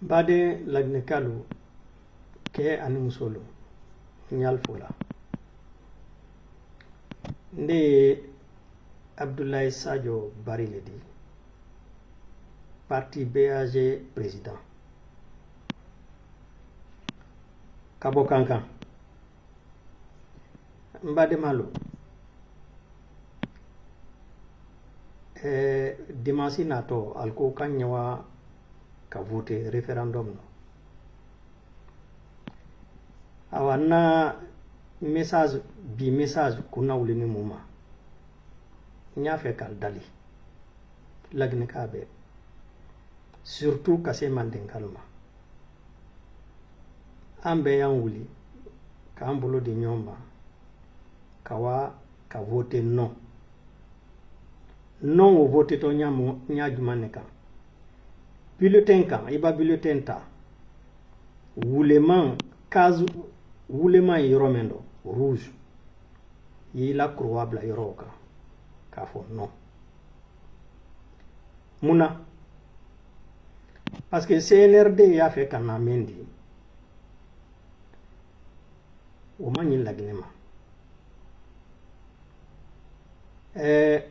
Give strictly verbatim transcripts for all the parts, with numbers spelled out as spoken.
N baadeŋ laginekaalu, kee aniŋ musoolu, n ye ali fo la. N de ye Abudulayi Saajo Bari le ti, pariti B A G peresidaŋ, ka bo Kankaŋ. N baademaalu, ee, dimansi naatoo ali ko ka ñëwa ka vote referendum no. Awa, n na message, bii message kunnawulini muuma, n ye a fee ka ali dali lagineka bee, surtout ka see mandinkaalu ma. Aŋ be yaŋ wuli ka aŋ bulu di ñoo ma, ka waa ka vote non. Non wo vote to ñaa jumaŋ ne kaŋ? Bulletin kaŋ, i ba bulletin taa, wulemaŋ, kaasu wulemaŋ ye yoro meŋ do, rouge, i ye i la kuruwaa bula yoro wo kaŋ, ka a fo non. Muna? Parce que C N R D ye a fee ka naa meŋ di, wo maŋ ñiŋ lagine ma. Ee,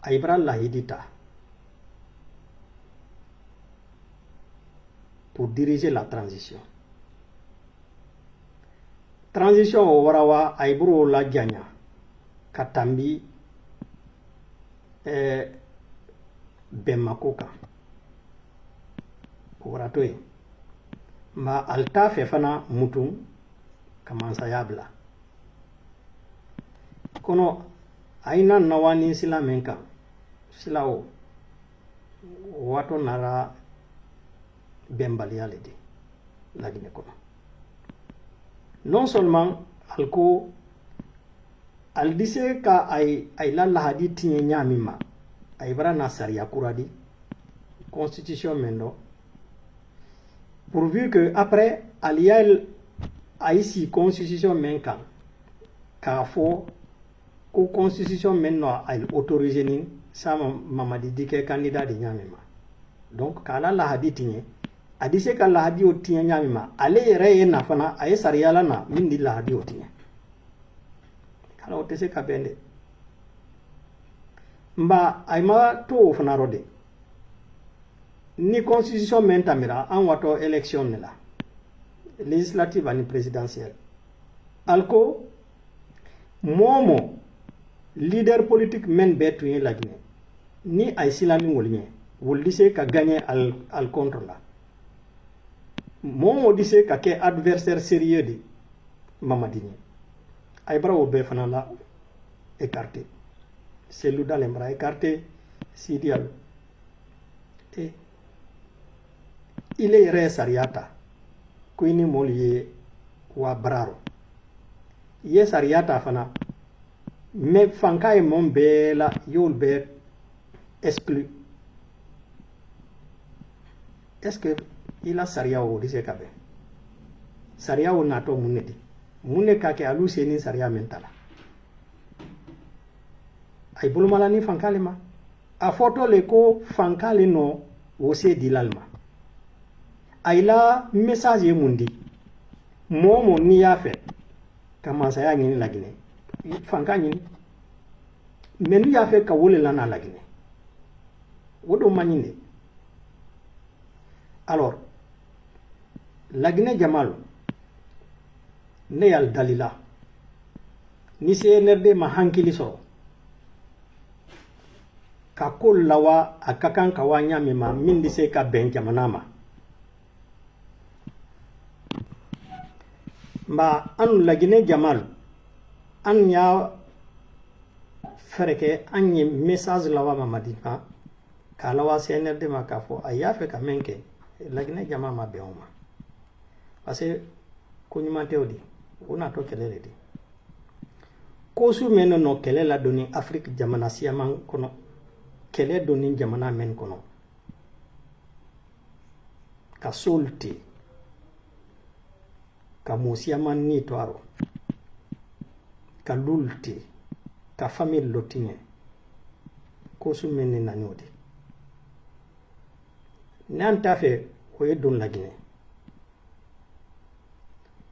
a ye bara lahidi taa pour diriger la transition. Transition wo wara waa, a ye buroo la jaña ka tambi, ee, bemmakoo kaŋ. Wo wara to ye, ma ali taa fee fanaa mutuŋ ka mansayaa bula. Kono a ye naa nawaaniŋ silaa meŋ kaŋ, silaa wo, waatoo naata bembaliyaa le ti lagine kono. Non seulement ali ko ali disee ka a ye a ye la lahadi tiñe ñaameŋ ma, a ye bara naa sariyaa kura di, constitution meŋ do, pourvu que après ali ye a ye sii constitution meŋ kaŋ, ka a fo ko constitution meŋ no a ye autoriser niŋ saama mamadi dike kandidaa di ñaameŋ ma. Donc ka a la lahadi tiñe, a disee ka lahadiyo tiñe ñaameŋ ma, ale yere ye naa fanaa a ye sariyaa la naa meŋ di lahadiyo tiñe. Kana wo te se ka beŋ de. Mba a ye ma too wo fanaa ro de. Niŋ constitution meŋ tambira aŋ waatoo élection ne la, législative aniŋ présidentielle, ali ko moo-wo-moo leader politique meŋ bee tuŋ ye lagine, niŋ a ye sila niŋ wolu ñe, wolu disee ka gañe ali contre la. Moo-wo-moo disee ka ke adversaire sérieux di mamadi ñe. A ye bara wo bee fanaa la écarté, sellu daleŋ bara écarté, siidiyaalu. E i le yere ye sariyaa taa, ko i niŋ moolu ye waa baraaroo, i ye sariyaa taa fanaa. Mais fankaa ye moŋ bee la yowolu bee exclu. Est-ce que i la sariyaa wo disee ka be? Sariyaa wo naatoo muŋ ne ti? Muŋ ne ka ke ali u seeniŋ sariyaa meŋ tala? A ye bulumalaniŋ fankaa le ma. A fotoo le ko fankaa le noo wo see diilaalu ma. A ye i la mesaaji ye muŋ di? Moo-wo-moo niŋ i ye a fee ka mansayaa ñini lagine, fankaa ñini. Mais niŋ i ye a fee ka wo le lanaa lagine, wo doo maŋ ñini de. Alors lagine jamaalu, n ne ye ali dali la, niŋ C N R D maŋ hankili soto ka koolu lawaa a ka kaŋ ka waa ñaameŋ ma meŋ disee ka beŋ jamanaa ma. Mba anu lagine jamaalu, anu ye a fereke anu ye mesaaji lawaa mamadi ma, ka a lawaa C N R D ma ka a fo a ye a fee ka meŋ ke, lagine jamaa maŋ beŋ wo ma. Parce que kuñumantewo di, wo naatoo kele le ti. Koosu meŋ ne noo kele la duniŋ afiriki jamana siyamaŋ kono, kele duniŋ jamana meŋ kono, ka soolu ti, ka moo siyamaŋ niitooroo, ka luulu ti, ka famili lo ti ñe. Koosu meŋ ne naniwo ti. Niŋ a nte a fee wo ye duŋ lagine.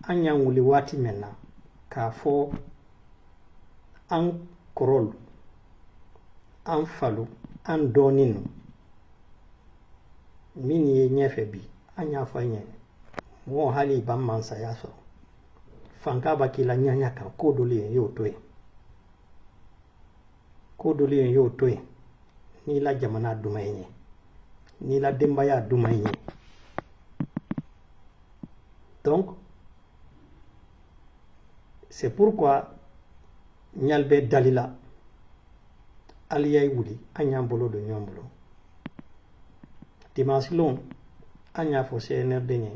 A ñaŋ wuli waati meŋ na ka a fo a n korolu, a n falu, a n dooniŋ nu, minnu ye ñeefe bi, a ñaa fo a ñe. Moo hali i baŋ maŋ saya soro fanka ba kila ñaña kaŋ ko doli ye yo to ye. Ko doli ye yo to ye. Ni la jamana duma ye ñe, ni la dembaya duma ye ñe. Donc c'est pourquoi ñal be dalila. Ali yay wuli a ñambolo do ñambolo. Dimanche loŋ a ña fo cnrd ñe.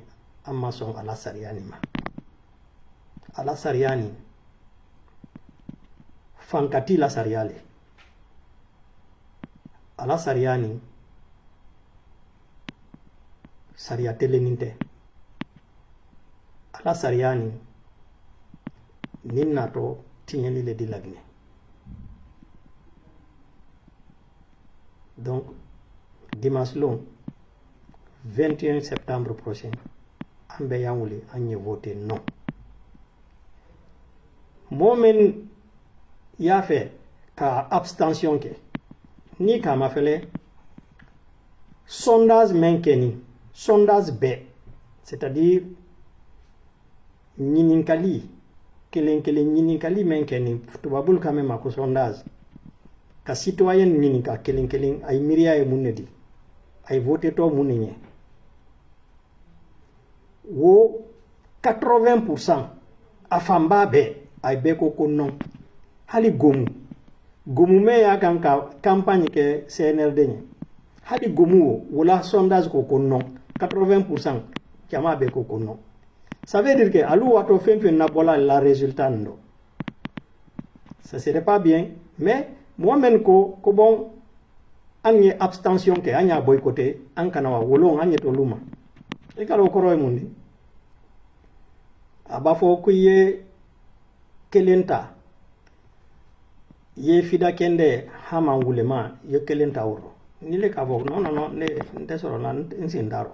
A ma soŋ a la sariya ni ma. A la sariya ni fankati la sariya le. A la sariya ni sariya teleninte. A la sariya ni niŋ nato tiñeli le di lagine. Donc dimanche loŋ vingt et un septembre prochain an be yaŋ wuli an ye vote non. Moo meŋ ye a fee ka abstention ke niŋ ka ma fele sondage meŋ ke niŋ sondage be c'est à dire ñininkali keleŋ keleŋ ñininkali meŋ ke niŋ tubaabulu ka meŋ ma ko sondage ka citoyen ñininka keleŋ keleŋ a ye miiriyaa ye muŋ ne di a ye vote too muŋ ne ñe. Wo quatre-vingts pour cent a fambaa bee a ye bee ko ko noŋ. Hali gomu gomu meŋ ye a kaŋ ka kampañi ke cnrd ñe hali gomu wo wo la sondage ko ko noŋ. Quatre-vingts pour cent jamaa bee ko ko noŋ. Ça veut dire que alu waatoo feŋ feŋ na bola la résultat ndo. Ça serait pas bien. Mais moo meŋ ko ko boŋ an ye abstention ke an ye a boycotter an kana wa woloŋ an ye to luma. I ka loo koro ye mundi. A ba fo ku ye kelenta ye fida kende hama wulema ye kelenta wuro ni le ka fo non non non ne nte soro na n sindaro.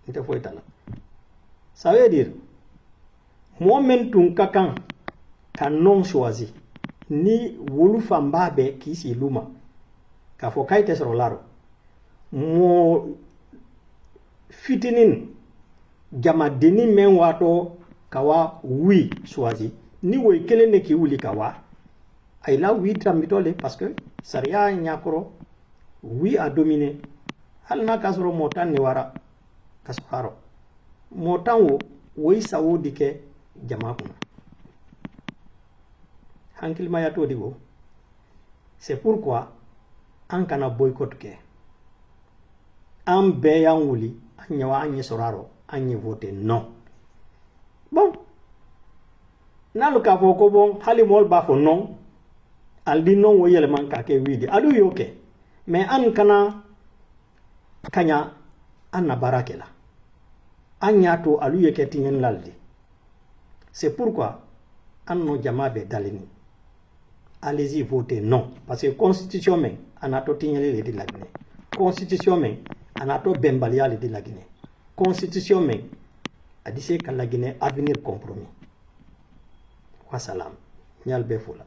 Nte foyi tala. Ça veut dire moo meŋ tun ka kaŋ ka noŋ choisi ni wolu fambaa be kiisi luma ka fo kayite soro laro moo fitinin jama dini meŋ waato ka wa wi choisi ni woyi keleŋ ne ki wuli ka wa a yi la wi tambito le parce que sariya ñakoro wi a domine. Hali na ka soro moo taŋ ni wara ka soro haro moo taŋ wo woyi sawo di ke jama kuna. Hankilimayato di wo c'est pourquoi an kana boycott ke. An bee ye an wuli an ñe wa an ñe soraro an ñe vote non. Bon naalu ka fo ko bon hali moolu ba fo non. Ali di non wo yeleman ka ke wii di alu yo ke mais an kana kaña an na baara ke la. An ña to alu ye ke tiñen lal di. C'est pourquoi an no jamaa be dalini. Allez-y voter non parce que constitution meŋ a na to tiñeli le di lagine. Constitution meŋ a na to bembaliya le di lagine. Constitution meŋ a di se ka lagine avenir compromis. Wasalam. Ñal be fula.